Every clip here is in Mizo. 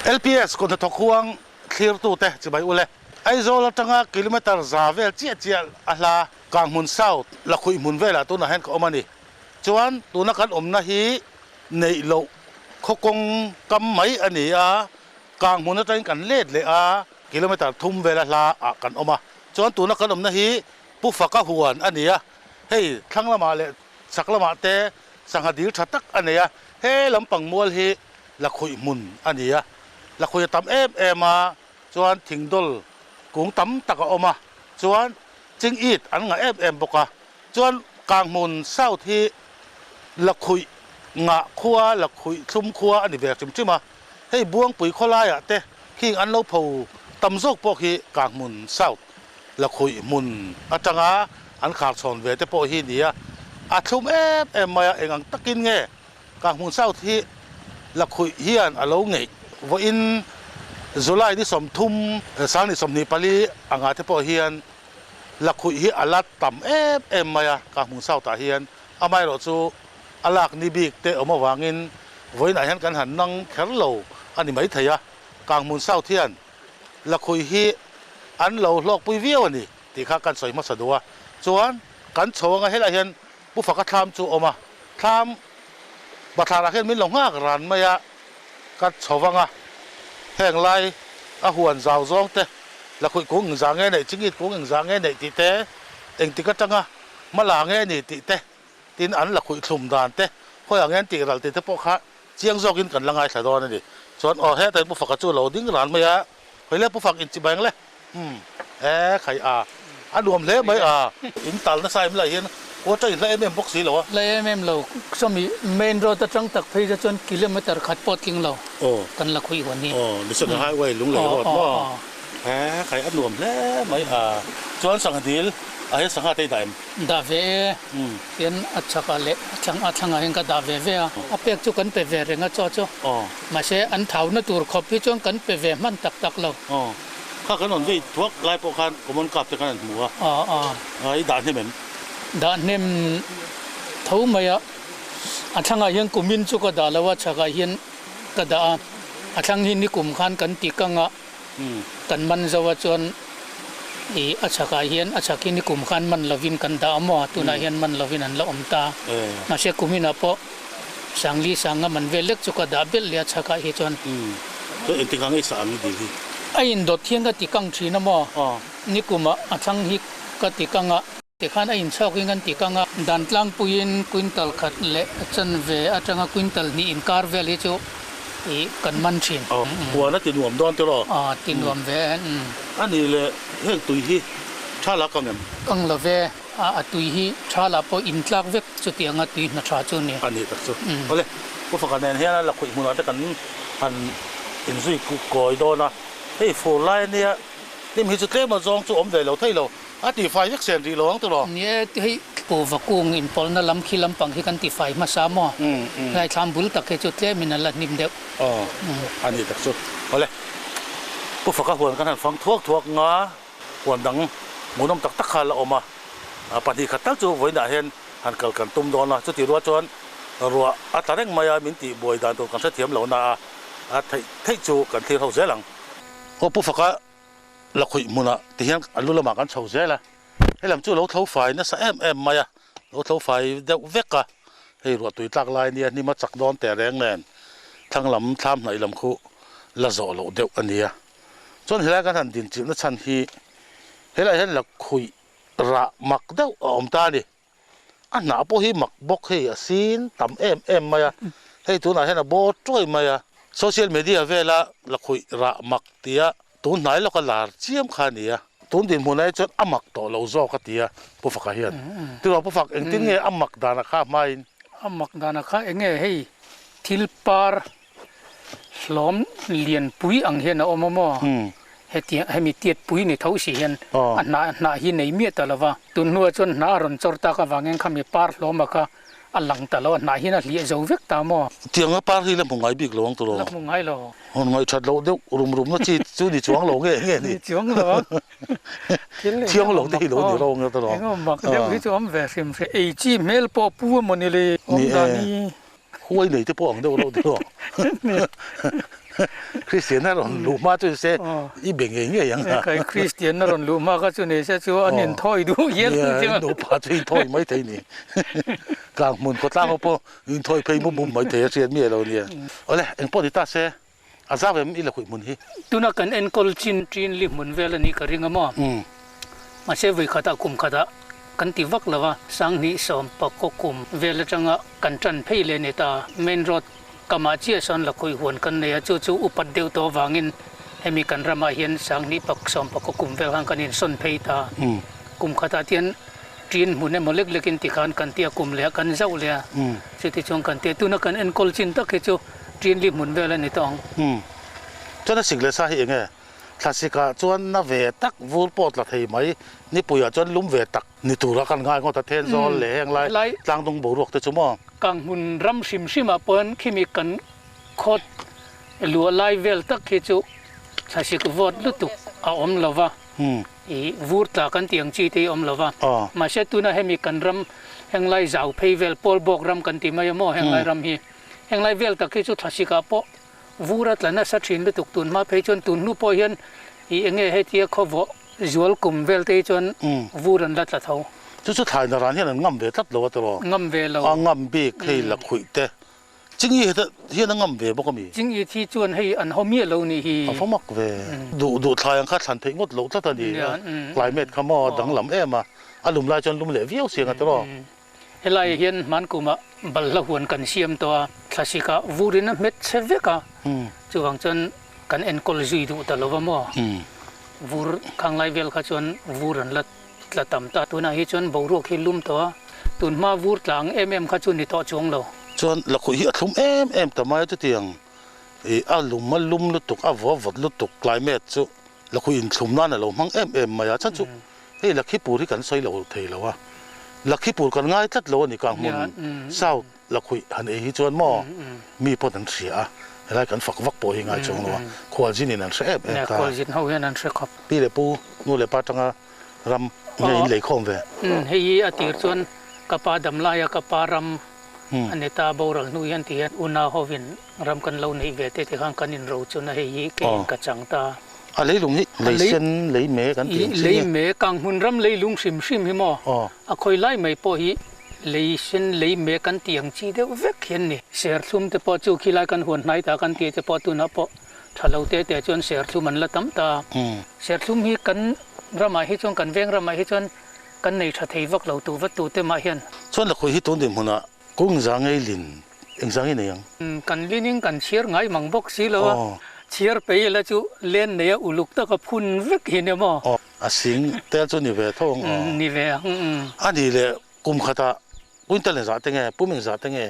LPS kut hnathawk huang thlirtute chibai ule. Aizawl atanga kilometre za vel chiah chiah a hla Kanghmun South Lakhuih hmun velah tunah hian ka awm a ni. Chuan tuna kan awmna hi neih loh khaw kawng kam mai a ni a, Kanghmun atangin kan let leh a, kilometre thum vela hla ah kan awm a. Chuan tuna kan awmna hi Pu Faka huan a ni a, hei thlang lamah leh chhak lamah te sangha dil tha tak a nei a, he lampang mual hi Lakhuih hmun a ni a, lakhuih a tam em em a, chuan thingdawl kung tam tak a awm a, chuan ching it an ngah em em bawk a, chuan Kanghmun South hi lakhuih ngah khua, lakhuih thlum khua a ni ve hrim hrim a, hei Buangpui khawlaiah te khing an lo pho tam zawk pawh khi Kanghmun South lakhuih hmun atanga an khar chhawn ve te pawh hi ni a, a thlum em em mai a, eng ang takin nge Kanghmun South hi lakhuih hian a lo ngeih vawiin July ni 30, sang ni 24 angah te pawh hian lakhuih hi a la tam em em mai a, Kanghmun South ah hian amaherawh chu a lak ni bik te awm avangin vawiinah hian kan han nang kher lo a ni maithei a, Kanghmun South hian lakhuih hi an lo hlawkpui viau a ni tih kha kan sawi hmasa duh a, chuan kan chho anga helaiah hian Pu Faka thlam chu a awm a, thlam bathlarah hian min lo nghak ran mai a, ka chho vang a, heng lai a huan zau zawng te, lakhuih kung engzah nge neih, chingit kung engzah nge neih tih te, engtik atanga hma la nge ni tih te, tin an lakhuih thlum dan te, khawiah nge an tih ral tih te pawh kha chiang zawkin kan la ngaithla dawn a ni. Chuan aw hetah hian Pu Faka chu a lo ding ran mai a, Hawile Pu Fak inchibai ang le. Umm e khai a a nuam hle mai a in tal nasa em lai hian water in hla em em bawk si lo a. Hla em em lo sawmi main road atang tak phei te chuan kilometer khat pawh tling lo kan la khuih huan hi. Aw National Highway Lunglei road maw e khai a nuam hle mai a chuan sangha dil ah hian sangha te i dah em? Dah ve e tian a chhak ah leh a thlang a thlang ah hian ka dah ve ve a a pek chu kan pe ve reng a chaw chu mahse an thau na tur khawp hi chuan kan pe ve hman tak tak lo. Kha kan rawn vei thuak lai pawh khan common cup te khan an hmu a. A i dah hnem em? Dah hnem tho mai a. A thlangah hian kumin chu ka dah lo a, chhakah hian ka dah a. A thlang hi nikum khan kan ti kang a, kan man zo a chuan i a chhakah hian a chhak hi nikum khan man lovin kan dah a maw, tunah hian man lovin an la awm ta. Mahse kuminah pawh Sangli sanga man vel lek chu ka dah belh leh a chhakah hi chuan. Chuan engtik ang i sa ang i dil hi? A indawt hian ka ti kang thin a maw? Nikumah a thlang hi ka ti kang a. Tikhan a inchhawkin kan ti kang a. Dan tlangpuiin quintal khat leh a chanve atanga quintal hnih inkar vel hi chu ih kan man thin. Huan a ti nuam dawn tiraw? Aw ti nuam ve e. A nih leh heng tui hi tha la kang em? Kang lo ve. A a tui hi tha lah pawh in tlak vek chutianga tui hna tha chu a ni. A ni tak chu. Awle, Pu Faka nen hian a lakhuih hmunah te kan han inzui kawi dawn a, hei fur lai ania hnim hi chu tlem a zawng chu awm ve lo thei lo, a tifai vek sen rih lo ang tiraw? Ni e, hei Kuhva kung inpawlna lam khi lampang hi kan tifai hmasa maw? Helai thlam bul tak hi chu tlemin an la hnim deuh. Aw, a ni tak chu. Awle, Pu Faka huan kan han fang thuak thuak nga. Huan dang hmuhnawm tak tak kha la awm a, pahnih khat tal chu vawiinah hian han kal kan tum dawn a, chutih rual chuan ruah a tla reng mai a, min tih buai dan tur kan hrethiam lo na a, a theih theih chu kan thlir ho zel ang. Aw Pu Faka lakhuih hmunah ti hian a lu lamah kan chho zel a, helam chu lo tho fai nasa em em mai a, lo tho fai deuh vek a, hei ruah tui tlak lai nia hnim a chak dawn teh reng nen thlang lam thlam hnaih lam khu la zawh loh deuh a nia. Chuan helai kan han dinchilhna chhan hi helaiah hian lakhuih rah mak deuh a awm ta a ni. A hnah pawh hi mak bawk hei a sin tam em em mai a, hei tunah hian a bawr tuai mai a. Social media vela lakhuih rah mak tia tun hnai lawka lar chiam kha a ni a. Tun dinhmunah hi chuan a mak tawh lo zawk a ti a Pu Faka hian. Tiruah Pu Fak engtin nge a mak dana kha hmain? A mak dana kha enge hei thil par Hlawm lianpui ang hian a awm a maw? Hetiang hemi tiatpui ni tho si hian a hnah hnah hi nei miah ta lo va. Tun hnuah chuan hnah a rawn chawr tak avangin khami par hlawma kha a lang ta lo a, hnah hian a hliah zo vek ta maw? Tianga par hi la hmu ngai bik lo ang tawh lo. La hmu ngai lo. Hawn ngaihthat loh deuh rum rumna chi chu ni chuang lo nge nge ni? Ni chuang lo ang. Thiang lo te hi lo ni ro ang tawh lo. Engemaw mak deuh hi chu awm ve hrim hrim. Ei chi hmel pawh pu emaw ni le? Awm dan hi. Huai nei te pawh ang deuh reuh tiraw? Kristian a rawn luh hma chu ni se i be ngei ngei ang a. Kai Kristian a rawn luh hma kha chu ni se chu an inthawi duh hial ang chu. Nia, nupa chu inthawi mai thei ni. Tlang hmun khawtlang ho pawh inthawi phei mup mup mai thei a hriat miah lo nia. Awle, engpawh ni ta se, a zau em i la khuih hmun hi? Tuna kan enkawl chin ṭin li hmun vel a nih ka ring a maw? Mahse vawikhatah kum khatah kan ti vak lo a, Sanghnih sawm pakhaw kum vel atanga kan ṭan phei leh ni ta. Main road kamah chiah sawn lakhuih huan kan nei a, chu chu upat deuh tawh avangin hemi kan ramah hian Sanghnih pak sawm pakhaw kum vel khan kan insawn phei ta. Kum khatah tian ṭin hmun emaw lek lekin tikhan kan ti a, kum leh a kan zauh leh a, chuti chuan kan ti a. Tuna kan enkawl chin tak hi chu ṭin li hmun vel a ni tawh ang. Chuan a sik leh sa hi eng nge? Thlasikah chuan na ve tak vur pawh tla thei mai, nipuiah chuan lum ve tak ni tura kan ngai ngawt a, Thenzawl leh heng lai tlangdung boruak te chu maw? Kanghmun ram hrim hrimah pawn khimi kan khawt luah lai vel tak hi chu thlasik vawt lutuk a awm lo va, ih vur tla kan tih ang chi te hi a awm lo va. Mahse tuna hemi kan ram heng lai zau phei vel Pawlbawk ram kan ti mai a maw heng lai ram hi, heng lai vel tak hi chu thlasikah pawh Vur a tla nasa thin lutuk tun hma phei chuan tun hnu pawh hian ih enge hetia khawvawh zual kum vel te hi chuan vur an la tla tho. Chu chu thlai naran hian an ngam ve tlat lo a tiraw? Ngam ve lo. A ngam bik hei lakhuih te. Chingi heta hian a ngam ve bawk a mi? Chingi thi chuan hei an haw miah lo nih hi. A va mak ve. Duh duh thlai ang kha thlan theih ngawt loh tlat a ni. Climate kha maw a danglam em a, a lum lai chuan lum leh viau siang a tiraw? Helaiah hian hman kumah balhla huan kan siam tawh a, thlasikah vurin a hmet che vek a, chuvang chuan kan enkawl zui duh ta lo va maw? Vur khanglai vel kha chuan vur an la tla tam ta, tunah hi chuan boruak hi lum tawh a, tun hma vur tla ang em em kha chu ni tawh chuang lo. Chuan lakhuih hi a thlum em em ta mai a chutiang ih a lum a lum lutuk a vawt vawt lutuk climate chu lakhuih inthlum nan a lo hmang em em mai a, chhan chu Hei Lakhipur hi kan sawi lo thei lo a, Lakhipur kan ngai tlat lo a ni ka hmun South Lakhuih han ei hi chuan maw mi pawn an hria a, helai kan fak vak pawh hi ngai chuang lo a, khualzin in an hre em em ta. Khualzin ho hian an hre khawp. Pi leh pu, nu leh pa tanga ram nge in lei khawm ve? Hei hi a tir chuan ka pa dam laia ka pa ram a ni ta, boral hnu hian ti hian una hovin ram kan lo neih ve te tikhan kan inrochun a, hei hi keiin ka chang ta. A leilung hi lei sen, lei me kan tih ang chi nge? Lei me, kang hmun ram leilung hrim hrim hi maw? A khawi lai mai pawh hi lei sen, lei me kan tih ang chi deuh vek hian ni. Serthlum te pawh chu khilai kan huan hnai ta kan tih te pawh tunah pawh tha lo te te chuan serthlum an la tam ta. Serthlum hi kan ramah hi chuan kan veng ramah hi chuan kan nei tha thei vak lo tu vat tu te mah hian. Chuan lakhuih hi tun dinhmunah Kung za ngei lin eng za ngei nei ang? Kan linin kan chhiar ngai mang bawk si lo a, chhiar pei ila chu len nei a uluk taka phun vek hi nia maw? Aw, a sing tel chu ni ve tho ang aw. Ni ve ang. A nih leh kum khatah quintal engzah te nge, pum engzah te nge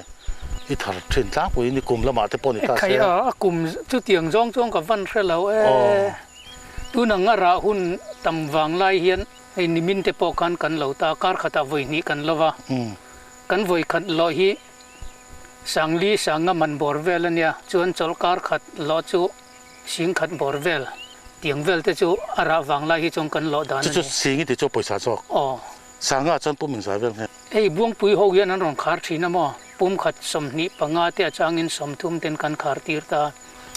i thar thin tlangpuiin i kum lamah te pawh ni ta se. Ekhai a, a kum chutiang zawng chuan ka van hre lo e. Tun ang a rah hun tam vang lai hian hei nimin te pawh khan kan lo ta, kar khatah vawi hnih kan lo va. Kan vawi khat lawh hi Sangli Sanga man bawr vel a nia, chuan chawlhkar khat lawh chu sing khat bawr vel, tiang vel te chu a rah vang lai hi chuan kan lawh dan a ni. Chu chu sing i ti chu pawisa zawk. Aw. Sanga chuan pum inzai vel nghe. Hei Buangpui ho hian an rawn khar thin a maw? Pum khat 25 te atangin 30 ten kan khar tir ta.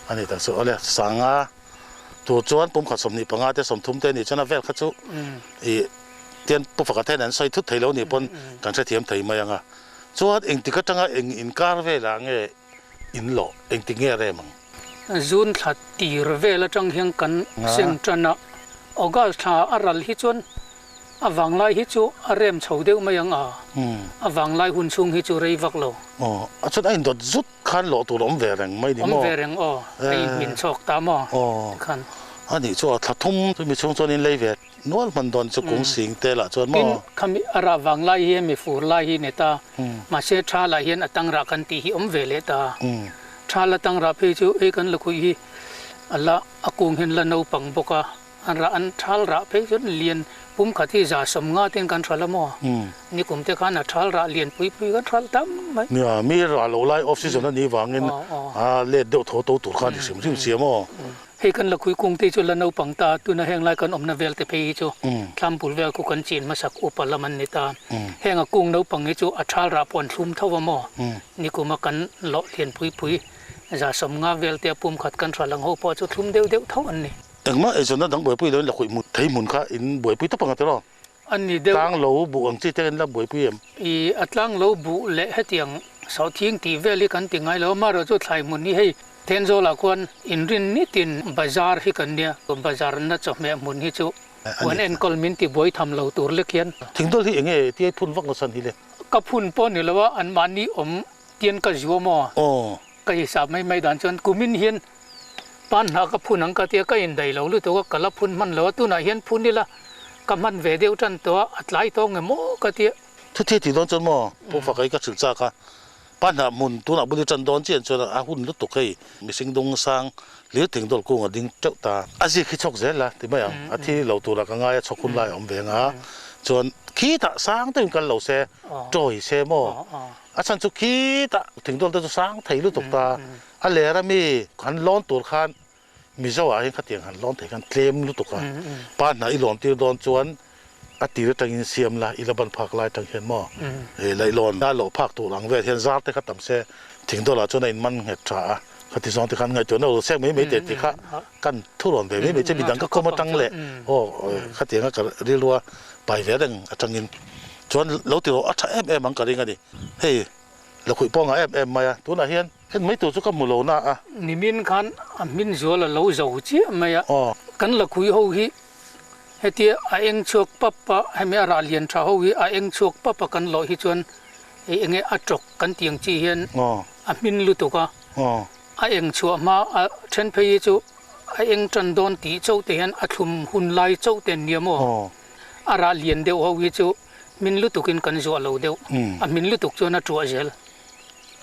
A ni tak chu awle, Sanga tur chuan pum khat 25 te 30 te nih chuan a vel kha chu i Tian pu pakhat hian an sawi thut thei lo nih pawn kan hrethiam thei mai ang a. Chuan engtik atanga eng inkar velah nge in lawh, engtik nge rem ang? June thla tir vel atang hian kan seng tan a, August thla a ral hi chuan a vanglai hi chu a rem chho deuh mai ang a, a vanglai hun chhung hi chu rei vak lo. Aw, a chuan a indawt zut khan lawh tur a awm ve reng mai ni maw? Awm ve reng aw, a inhmin chhawk ta maw tikhan. Aw, a nih chu a thla thum chumi chhung chuan in lei ve Nual hman dawn chu kung sing te lah chuan maw? Tin, khami a rah vang lai hi mi fur lai hi ni ta. Mahse tha lah hian a tang rah kan tih hi awm ve leh ta. Tha la tang rah phei chu hei kan lakhuih hi a la a kung hian la naupang bawk a, an rah an thal rah phei chuan lian pum khat hi 150 ten kan hral a maw? Nikum te khan a thal rah lian pui pui kan hral tam mai. Nia, mi rah lo lai off season a nih vangin a let deuh tho to tur kha a ni hrim hrim si a maw? Hei kan lakhui kung te chu la naupang ta, tuna heng lai kan awmna vel te phei hi chu thlam bul vel khu kan chin hmasak upa lam an ni ta. Heng a kung naupang hi chu a thal rah pawh an thlum tho a maw? Nikuma kan lawh lian pui pui 150 vel te a pum khat kan hralh ang ho pawh chu thlum deuh deuh tho an ni. Engmah eizawnna dang buaipui loin lakhuih hmu thei hmun kha in buaipui tawp ang a tiraw? An ni deuh. Tlang lo buh ang chi te in la buaipui em? I a tlang lo buh leh hetiang sawhthing tih vel hi kan ti ngai lo a, amaherawh chu thlai hmun hi hei Thenzawl ah khuan inrin nitin bazar hi kan nia, bazar na chawhmeh hmun hi chu huan enkawl min ti buai tham lo tur lek hian. Thingdawl hi enge tiai phun vak lo chhan hi le? Ka phun pawh ni lo a, anmahni awm tian ka zu maw? Aw. Ka hisap mai mai dan chuan kumin hian pan hnah ka phun ang ka tia ka indaih lo lutuk a, ka la phun hman lo a, tunah hian phun ila ka hman ve deuh tan tawh a, a tlai tawh nge maw ka tia. Thuthi tih dawn chuan maw Pu Fakai ka hrilh chak a, pan hnah hmun tunah bul i tan dawn chian chuan a hun lutuk hei mihring dung sang hlir thing dawl kung a ding teuh ta. A zik hi chhawk zel la ti mai ang, a thi lo tura ka ngai a chhawk hun lai a awm ve ang a, chuan khitah sang deuhin kal lo se, tawi se maw. A chhan chu khitah thingdawl te chu sang thei lutuk ta, a ler a mi han lawn tur khan Mizo ah hian khatiang han lawn thei khan tlem lutuk a, pa hna i lawn tir dawn chuan a tir atangin siam la, i la ban phak lai atang hian maw laihlawn a lawh phak tur ang vel hian zar te kha tam se thingdawl ah chuan a in man nghet tha a, khati zawng te khan ngaihtuahna ul sek mai mai teh tih kha kan thurawn ve mai mai che midang ka kawm atang leh aw khatianga ka rilrua pai ve reng atangin chuan lo ti rawh a tha em em ang ka ring a ni. Hei lakhuih pawh ngah em em mai a, tunah hian en mai tur chu ka hmu lo na a. Nimin khan a hmin zual a lo zo chiah mai a, kan lakhuih ho hi hetia a eng chhuak pap a, hemi a rah lian tha ho hi a eng chhuak pap a kan lawh hi chuan hei enge a tawk kan tih ang chi hian a hmin lutuk a, a eng chhuah hma a then phei hi chu a eng tan dawn tih chauh te hian a thlum hun lai chauh te an nia maw? A rah lian deuh ho hi chu hmin lutukin kan zuah lo deuh, a hmin lutuk chuan a tuah zel.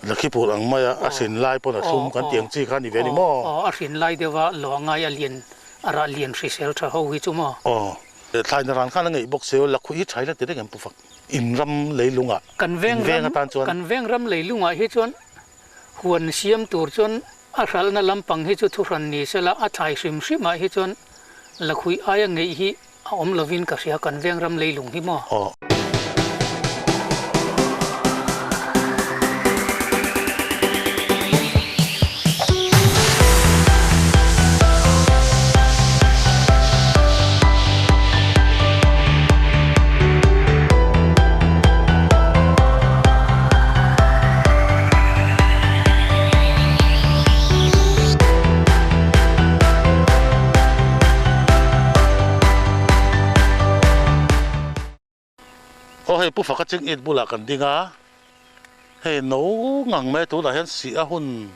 Lakhipur ang maia a hrin lai pawn a thlum kan tih ang chi kha a ni ve ni maw? Aw, a hrin lai deuha lawh ngai a lian, a rah lian hrisel tha ho hi chu maw? Aw, thlaina ran khan a ngeih bawk seo, lakhuih hi thaila ti reng em Pu Fak? In ram leilungah, in veng atan chuan. Kan veng ram leilungah hi chuan huan siam tur chuan a hralhna lampang hi chu thuhran ni sela a thlai hrim hrimah hi chuan lakhuih aia ngeih hi A awm lovin ka hria kan veng ram leilung hi maw? Aw. Aw hei Pu Faka ching it bulah kan ding a, hei no ngang mai tunah hian sih a hun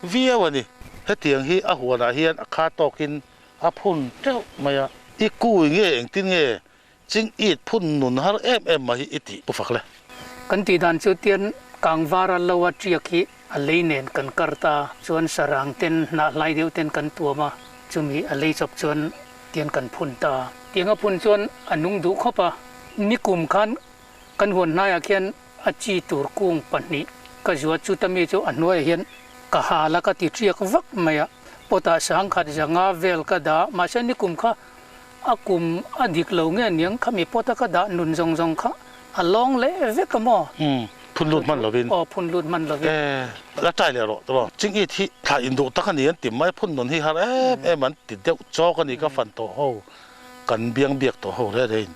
viau a ni. Hetiang hi a huanah hian a kha tawkin a phun teuh mai a. I kui nge engtin nge Ching it phun nun har em em mai hi i tih pu fak le. Kan tih dan chu tian kangvar a lo a tiak hi a lei nen kan kar ta chuan sarang ten hnah hlai deuh ten kan tuam a, chumi a lei chawp chuan tian kan phun ta. Tiang a phun chuan a nung duh khawp a, nikum khan kan huan hnaiah khian a chi tur kung pahnih ka zuat chu ta mi chu a hnuaiah hian ka hal a ka ti tiak vak mai a, pot ah sangkhat zanga vel ka dah mahse nikum kha A kum a dik lo nge niang khami pawt a ka dah nun zawng zawng kha a lawng leh vek a maw? Umm, phun lut hman lovin. Aw, phun lut hman lovin. E, la try leh rawh tawh. Ching it hi thla induh tak a ni an ti mai, phun nun hi har em em an ti deuh chawk a ni ka fan tawh ho, kan biang biak tawh ho reh reh in.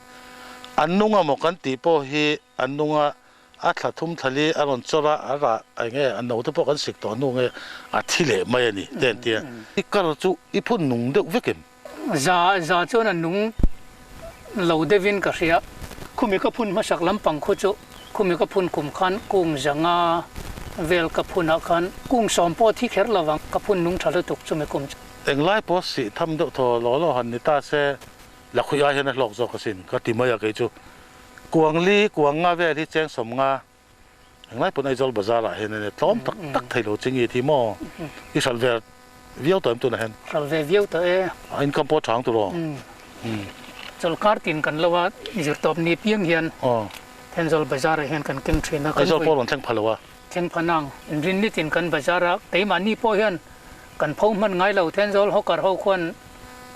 An nung a maw kan tih pawh hi an nung a, a thla thum thla li a rawn chawr a, a rah eng nge a no te pawh kan sik tawh hnu nge a thi leh mai a ni te an ti a. I kar chu i phun nung deuh vek em? Za za chuan a nung lo deuhin ka hria. Khumi ka phun hmasak lampang khu chu khumi ka phun kum khan kung zanga vel ka phunah khan kung sawm pawh thi kher lovang ka phun nung tha lutuk chumi kum chu. Englai pawh sih tham deuh thaw law law han ni ta se lakhuih ai hian a hlawk zawk asin ka ti mai a kei chu. Kuang li kuang nga vel hi cheng sawm nga Englai pawn Aizawl bazar ah hian ania tlawm tak tak thei lo chi nge thi maw? I hralh ve viau tawh em tunah hian? Hralh ve viau tawh e. A income pawh a chang tur aw. Chawlhkar tin kan lo a, zirtawp ni piang hian Thenzawl bazar ah hian kan keng thin a. Aizawl pawh rawn thleng pha lo a. Thleng pha nang. Inrin nitin kan bazar a, keimahni pawh hian kan pho hman ngai lo. Thenzawl hawker ho khuan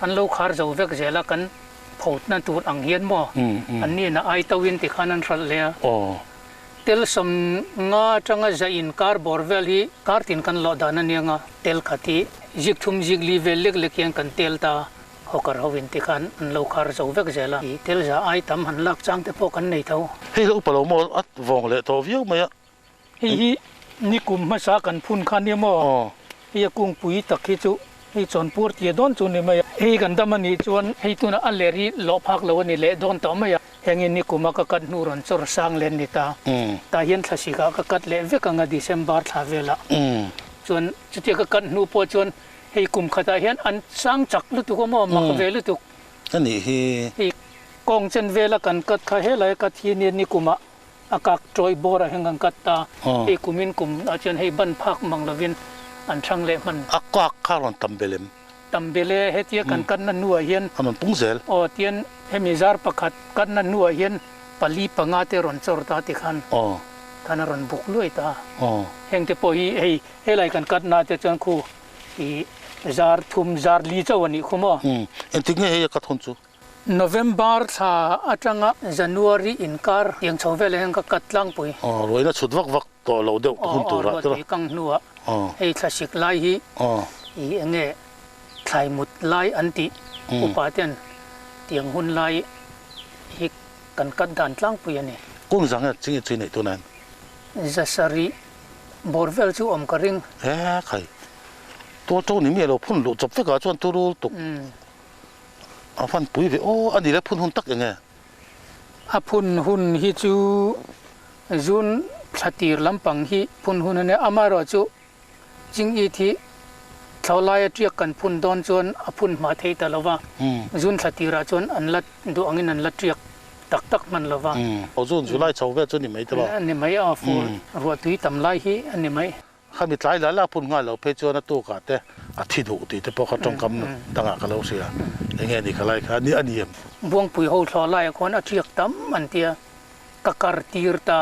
an lo khar zo vek zel a, kan photna tur ang hian maw? An nihna ai to in tikhan an hralh leh a. Tel 50 atanga za inkar bawr vel hi kar tin kan lawh dan a nia nga, tel khat hi zik thum zik li vel lek lek hian kan tel ta. Hawker ho in tikhan an lo khar zo vek zel a, ih tel za ai tam han lak chang te pawh kan nei tho. Hei la upa lo maw a vawng leh tawh viau mai a. Hei hi nikum hmasa kan phun kha nia maw? Hei a kungpui tak hi chu hei chawnpur tia dawn chu ni mai a. Hei kan dam a nih chuan hei tunah a ler hi lawh phak lo a ni leh dawn tawh mai a. Hengin nikuma ka kat hnu rawn chawr sang len ni ta. Tah hian thlasikah ka kat leh vek ang a December thla velah. Chuan chutia ka kat hnu pawh chuan Hei kum khatah hian an sang chak lutuk a maw, mak ve lutuk. A nih hi. Hei kawng chen vela kan cut kha helai cut hi nia nikumah a kak tawih bawrah hian kan cut ta. Hei kumin kum ah chuan hei ban phak mang lovin an thang leh hman. A kak kha rawn tam bel em? Tam bel e, hetia kan cut na hnuah hian. A rawn pung zel. Aw tian hemi zar pakhat cut na hnuah hian pali panga te rawn chawr ta tikhan khan a rawn buk luai ta. Heng te pawh hi hei helai kan cut na te chuan khu I zar thum zar li chauh a nih khu maw? Umm, engtik nge hei a cut hun chu? November thla atanga January inkar tiang chho velah hian ka cut tlangpui. Aw, ruaina chhut vak vak tawh lo deuh hun turah te. Aw, ruatui kang hnuah hei thlasik lai hi i eng nge thlai mut lai an tih upa ten tiang hun lai hi kan cut dan tlangpui a ni. Kung zang nge ching i chui neih tunah hian? Zasarih Bawr vel chu awm ka ring. He khai. Tual to ni mi alo phun luh chawp vekah chuan turul tuk a fan pui ve aw a ni le phun hun tak eng e? A phun hun hi chu June thla tir lampang hi phun hun a nia, amaherawh chu Ching it hi thlo laia tiak kan phun dawn chuan a phun hma thei ta lo va, June thla tirah chuan an la duh angin an la tiak tak tak hman lo va. Aw June July chho vel chu ni mai te lo. A ni mai a, fur ruahtui tam lai hi a ni mai. Khami tlai la la phun nghal lo phei chuan a tukah te a thi duh tih te pawh kha tawngkam dangah ka lo hria. Enge ni kha lai kha a ni em? Buangpui ho thlawh laiah khuan a tiak tam an tia. Ka kar tir ta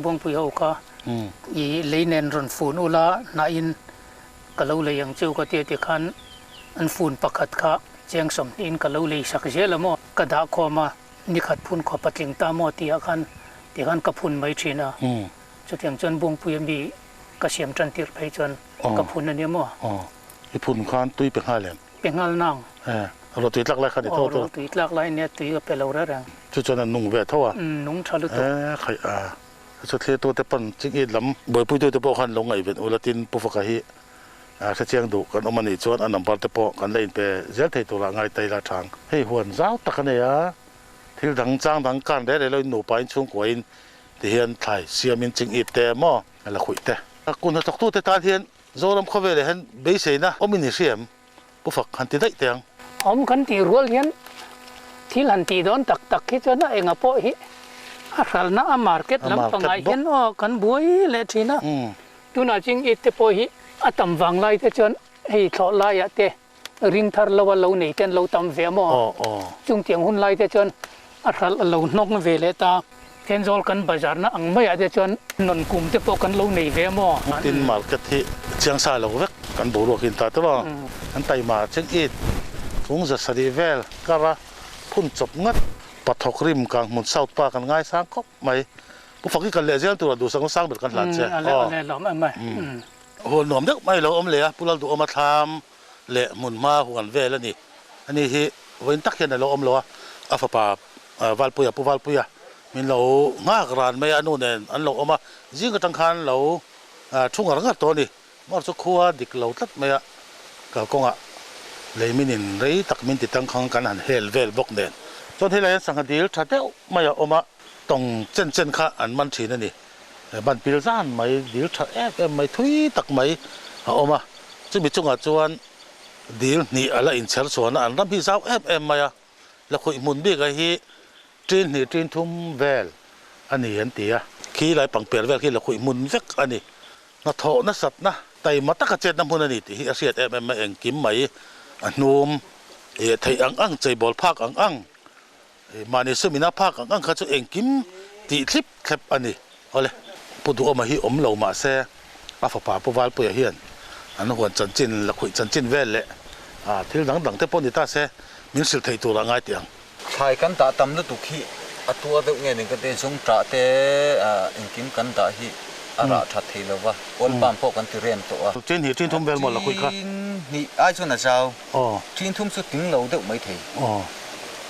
Buangpui ho kha i lei nen rawn fun ula hnahin ka lo lei ang cheu ka tia tikhan an fun pakhat kha cheng sawmhnihin ka lo lei sak zel a maw ka dah khawm a nikhat phun khawp a tling ta maw tihah khan tikhan ka phun mai thin a chutiang chuan Buangpui ami ka siam tan tir phei chuan ka phun a nia maw. I phun khan tui pe nghal em? Pe nghal nang. E, rawtui tlak lai kha ni tho tawh. Aw, rawtui tlak lai nia tui ka pe lo reng reng. Chu chuan a nung ve tho a. Umm, nung tha lutuk. E, khai a. Chu thlir te pawn ching it lam buaipui te pawh khan lo ngaihven ula tin Pu Faka hi hre chiang duh kan awm a nih chuan a number te pawh kan la inpe zel thei turah ngai ta ila thang. Hei huan zau tak a nei a, thil dang chang dang kan reh reh loin nupa in chhungkua in ti hian thlai siamin ching it te maw la khuih te. Kun hnathawktu te tan hian Zoram khawvelah hian beiseina awmin i hria em? Pu Fak han ti daih teh ang. Awm kan tih rual hian thil han tih dawn tak tak hi chuan a enga pawh hi a hralhna a market lampangah hian aw kan buai leh thin a. Tunah ching it te pawh hi a tam vang lai te chuan hei thlawh laiah te ring thar lo a lo nei te an lo tam ve a maw? Chung tiang hun lai te chuan a hralh a lo hnawng ve leh ta. Thenzawl kan bazar na ang maiah te chuan nawn kum te pawh kan lo nei ve a maw? Tin market hi chiang sa lo vek kan boruak in ta te maw? An taima cheng it kung 700 vel kar a phun chawp ngat pathawk rim kang hmun south pa kan ngaisang khawp mai. Pu Faki kal leh zel tura duhsak na sang ber kan hlan che. Huan nuam deuh mai lo awm leh a, Pu Lalduhawma thlam leh hmun hma huan vel a ni. Ani hi vawiin tak hian a lo awm lo a, a fapa Valpuia, Pu Valpuia min lo nghak ran mai a, a nu nen an lo awm a, zing atang khan lo thu ngar ngar tawh a ni. Mar chu khua dik lo tlat mai a, kalkawngah lei min in rei tak min ti tangkhang kan han hel vel bawk nen. Chuan helai hian sangha dil tha deuh mai a awm a, tawng chen chen kha an man thin a ni. Ban pil zan mai, dil tha em em mai, thui tak mai a awm a. Chumi chungah chuan dil hnih a la inchher chhuan a, an ram hi zau em em mai a. Lakhuih hmun bik a hi ṭin hnih ṭin thum vel a ni an ti a. Khi lai pangper vel khi lakhuih hmun vek a ni. Hnathawh nasatna, taima taka chetna hmun a ni tih hi a hriat em em mai, engkim mai a hnum theih ang ang, cheibawl phak ang ang. Mahni sumina phak ang ang kha chu engkim tih thlip thlep a ni. Awle, Pu Duhawma hi awm lo mah se a fapa Pu Valpuia hian an huan chanchin, lakhuih chanchin vel leh thil dang dang te pawh ni ta se min hrilh theih turah ngai tih ang. Thlai kan dah tam lutuk hi A tuar deuh nge ning ka ti, zungṭah te engkim kan dah hi a rah ṭhat thei lo va, oil palm pawh kan ti rem tawh a. Ṭin hnih ṭin thum vel maw la khuih kha? Ṭin hnih ai chuan a zau, ṭin thum chu tling lo deuh mai thei. Aw,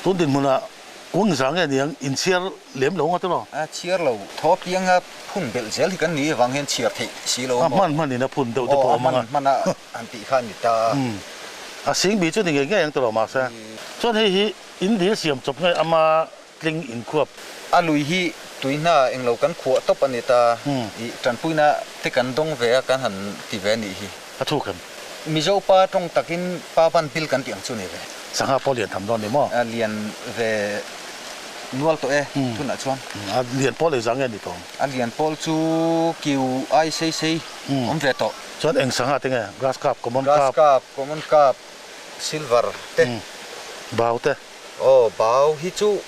tun dinhmunah kung za nge niang inchhiar lem lo ngawt emaw? A chhiar lo, thaw pianga phun belh zel hi kan nih avang hian chhiar theih si lo A maw? hman hmanin a phun deuh te pawh a awm ang a. Aw, a hman hmana han tih kha a ni ta a. A singbi chu ni ngei ngei ang tawh lo mahse. Chuan hei hi In dil siam chawp nge ama tling in khuap. A lui hi tui hna englo kan khuah tawp a ni ta. I tanpuina te kan dawng ve a kan han ti ve a nih hi. A thuk em? Mizo pa tawng takin pa van bil kan tih ang chu ni ve. Sangha pawh lian tham dawn ni maw? A lian ve nual tawh e tunah chuan. A lian pawl engzah nge ni tawh? A lian pawl chu kiu ai sei sei awm ve tawh. Chuan eng sangha te nge? Grass carp, common carp? Grass carp, common carp. Silver te. Bau te. Aw bau hi chu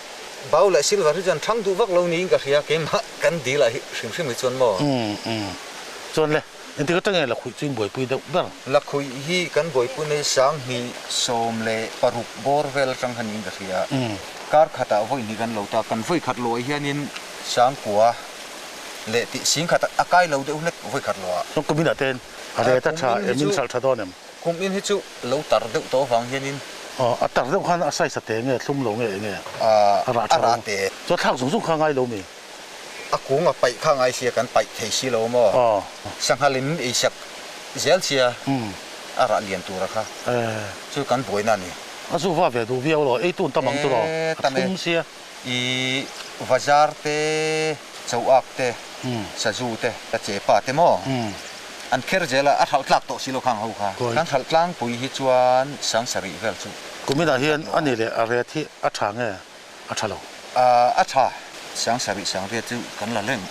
bau leh silver hi chuan thang duh vak lo niin ka hria keimah kan dil ah hi hrim hrim hi chuan maw. Chuan le engtik atangin lakhuih chu in buaipui deuh ber? Lakhuih hi kan buaipui nei 2016 bawr vel atang khan niin ka hria. Kar khatah vawi hnih kan lo ta, kan vawi khat luah hianin 9000 leh tih 10,000 a kai lo deuh hlek vawi khat luah. Chuan kuminah ten a ret a tha em in hralh tha dawn em? Kum in hi chu lo tar deuh tawh avang hianin. Aw, a tar deuh khan a size a te nge, thlum lo nge enge? A rah tha lo. Chuan thlak zung zung kha ngai lo mi? A kung a paih kha ngai sia, kan paih thei si lo maw? Aw. Sanghal in ei sak zel sia, a rah lian tura kha. Chu kan buaina a ni. A zu va ve duh viau lo, ei tun tam ang chu lo, a thlum sia. I vazar te, chauak te, sazu te, ka chepa te maw? An kher zel a, a hralh tlak tawh si lo khang ho kha. Kan hralh tlangpui hi chuan 7000 vel chu. Kuminah hian a ni leh a ret hi a tha nge a tha lo? A tha. 7000 sangriat chu kan la reng.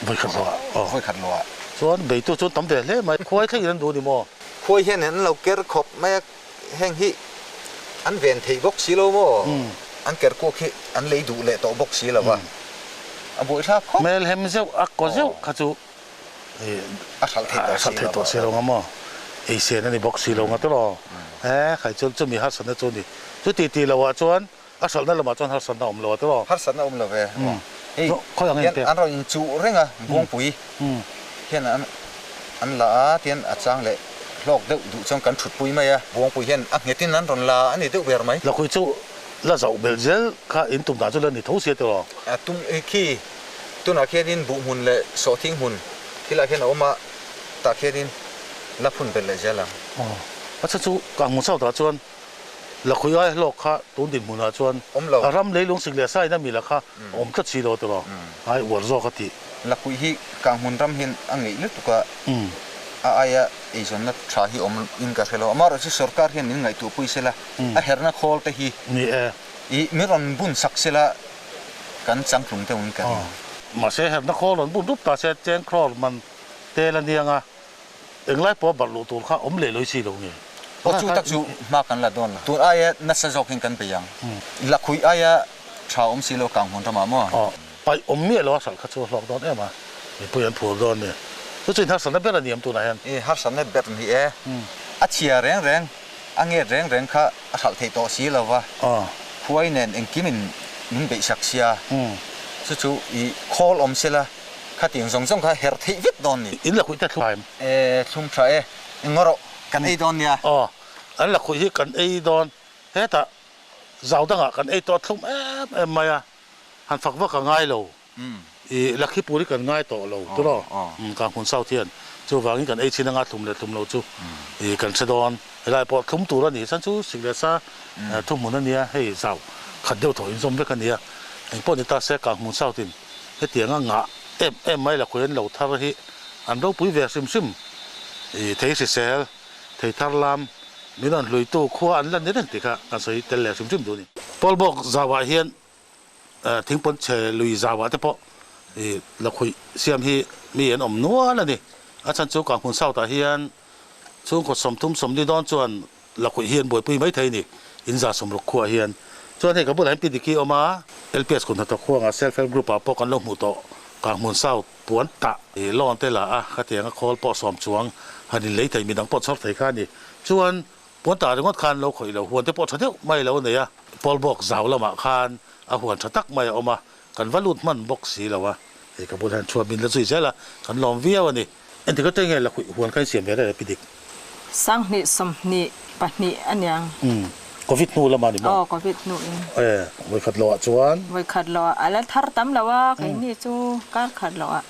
Vawikhat lo ah. Aw. Vawikhat lo ah. Chuan beitu chuan tam ve hle mai. Khuai thlengin an duh ni maw? Khuai hian an lo ker khawp mai a, heng hi an ven thei bawk si lo maw? An ker kuak hi an lei duh leh tawh bawk si lo va. A buaithlak khawp. Hmelhem zeuh a kaw zeuh kha chu. A hralh thei tawh si lo. Tawh si lo nga maw? Ei sen a ni bawk si lo nga tawh e khai chuan chumi harsatna chu a ni. Chuti tih loh ah chuan a hralhna lamah chuan harsatna a awm lo a tawh. Harsatna a awm lo ve. Hei hian an rawn inchuh reng a Buangpui hian an la a tian a chang leh hlawk deuh duh chuan kan thutpui mai a. Buangpui hian a nghetin an rawn la a ni deuh ber mai. Lakhuih chu la zauh belh zel kha in tum dan chu la ni tho sia tawh. A tum khi Tunah khianin buh hmun leh sawhthing hmun thilah khian a awm a, tah khianin la phun belh leh zel ang. Aw, a chhan chu ka hmu chauh tah chuan Lakhuih ai hlawk kha tun dinhmunah chuan Awm lo. A ram leilung sik leh sain a mila kha a awm tlat si lo tawh ai uar zawk a tih. Lakhuih hi Kanghmun ram hian a ngeih lutuk a, a aia eizawnna tha hi awm in ka hre lo. Amaherawhchu sorkar hian min ngaihtuahpui sela, a herna khawl te hi Ni e. I min rawn bun sak sela Kan changtlung deuh in ka ring. Mahse herna khawl rawn bun rup ta se cheng crore man tel a niang a, englai pawh barh luh tur kha awm leh loi si lo nge. Aw chu tak chu hma kan la dawn lo. Tun aia nasa zawk in kan bei ang. Lakhuih aia tha awm si lo kang hmun ramah maw? Aw, paih awm miah lo a hralh kha chu a hlawk dawn em a, mipui an phur dawn ni. Chu chu in harsatna ber a ni em tunah hian? I harsatna ber ni e. A chhia reng reng, a nget reng reng kha a hralh theih tawh si lo va, khuai nen engkim in min beih sak sia, chu chu i khawl awm sela khatiang zawng zawng kha herh theih vek dawn ni. In lakhuih te thlum em? E, thlum tha e, eng rawh kan ei dawn nia. Aw, an lakhuih hi kan ei dawn, hetah zau dangah kan ei tawh thlum em em mai a, han fak vak a ngai lo. I Lakhipur hi kan ngai tawh lo tiraw? Kanghmun South hian chuvangin kan ei chin anga thlum leh thlum lo chu i kan hre dawn. Helai pawh thlum tur a ni chan chu sik leh sa thuhmun a nia, hei zau khat deuh thaw inzawm vek a nia. Engpawh ni ta se Kanghmun South in hetianga ngah em em mai lakhuih an lo thar hi an ropui ve hrim hrim. I thei hrisel, thei thar lam min rawn hluitu khua an la ni reng tih kha kan sawi tel leh hrim hrim duh a ni. Pawlbawk zauah hian Thingpawn chhe lui zauah te pawh i lakhuih siam hi mi an awm nual a ni. A chhan chu Kanghmun South ah hian chhungkaw 30 40 dawn chuan lakhuih hi an buaipui mai thei a ni, in 160 khuaah hian. Chuan hei ka bulah hian Pi Diki a awm a, LPS kut hnathawk huangah Self Help Group ah pawh kan lo hmuh tawh Kanghmun South puan tah i loan te la a, khatianga khawl pawh sawm chuang han inlei thei midang pawh chhawr thei kha a ni. Chuan Puan tah ringawt khan lo khawih lo, huan te pawh tha deuh mai lo nei a. Pawlbawk zau lamah khan A huan tha tak mai a awm a, kan va lut hman bawk si lo a. Hei ka bulah hian chhuat min la zui zel a, kan lawm viau a ni. Engtik atang nge lakhuih huan kha in siam ve reng e pi dik? 20 22 a niang. Umm, Covid hnu lamah ni maw? Aw, Covid hnu in. E, vawikhat loh ah chuan? Vawikhat loh ah, a la thar tam lo a, keini chu kar khat loh ah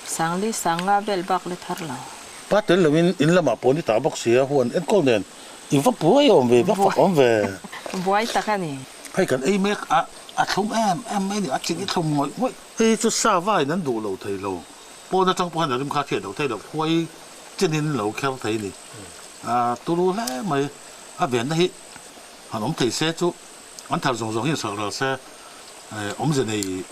sangli sanga vel bak la thar lo. Pa tel lo in in lamah pawh ni ta bawk si a, huan enkawl nen i va buai awm ve, va fak awm ve. Buai tak a ni. Hei kan ei mek a, a thlum em em mai ni, a ching i thlum ngawih ngawih. Hei chu sa vaiin an duh lo thei lo, pawn atang pawh hian a rim kha a thiat lo thei lo, khuai chenin lo kher thei ni. A turu hle mai, a venna hi han awm thei se chu an thar zawng zawng hi in sak ral se, awmze nei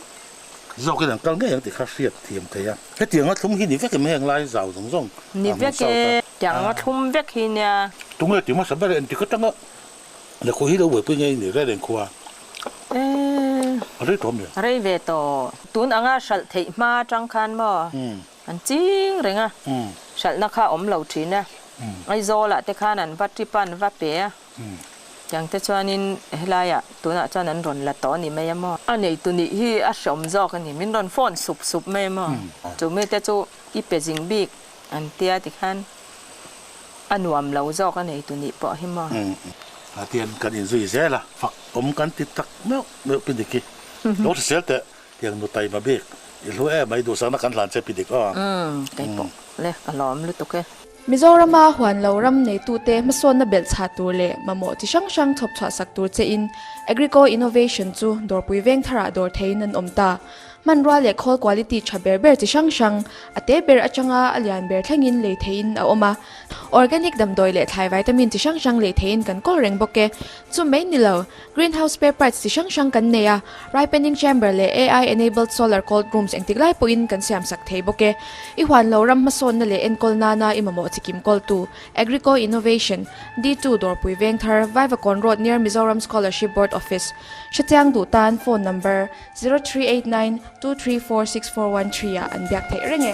zawkin an kal ngei ang tih kha hriat thiam thei a. Hetianga thlum hi ni vek em heng lai zau zawng zawng Ni vek e, tianga thlum vek hi nia. Tunge ti hmasa ber engtik atanga Lehkhaw hi lo buaipui ngei ni reng reng khua. A rei tawh mi? Rei ve tawh. Tun anga hralh theih hma atang khan maw an ching reng a, hralhna kha a awm lo thin a. Aizawlah te khan an va trip a, an va pe a. Tiang te chuanin helaiah tunah chuan an rawn la tawh a ni mai a maw. A neitu nih hi a hreawm zawk a ni. Min rawn phone sup sup mai a maw. Chu mite chu i pe zing bik an tia tikhan. A nuam lo zawk a nei tu nih pawh hi maw? A tian kan inzui zel a, fak awm kan ti tak meuh meuh pi dik hi. Lo hrisel teh, tiang nu taima bik i hlu em mai duhsakna kan hlan che pi dik aw. Umm kei pawh le ka lawm lutuk e. Mizorama huan lo ram neitute hmasawnna belh chhah tur leh mamawh chi hrang hrang chhawp chhuah sak tur chein Agrico Innovation chu dawrpui veng tharah dawr theiin an awm ta. Hmanrua leh khawl quality tha ber ber chi hrang hrang, a te ber atanga a lian ber thlengin lei theihin a awm a. Organic damdawi leh thlai vitamin chi hrang hrang lei theihin kan kawl reng bawk e. Chu mai ni lo, greenhouse spare parts chi hrang hrang kan nei a, ripening chamber leh AI enabled solar cold rooms engtik lai pawhin kan siam sak thei bawk e. I huan lo ram hmasawnna leh enkawl nana i mamawh chi kim kawltu, Agrico Innovation, D2 Dawrpui Vengthar, Vaivakawn Road near Mizoram Scholarship Board Office, Hrechiang duh tan phone number. 0389 234 6413 ah an biak theih reng e.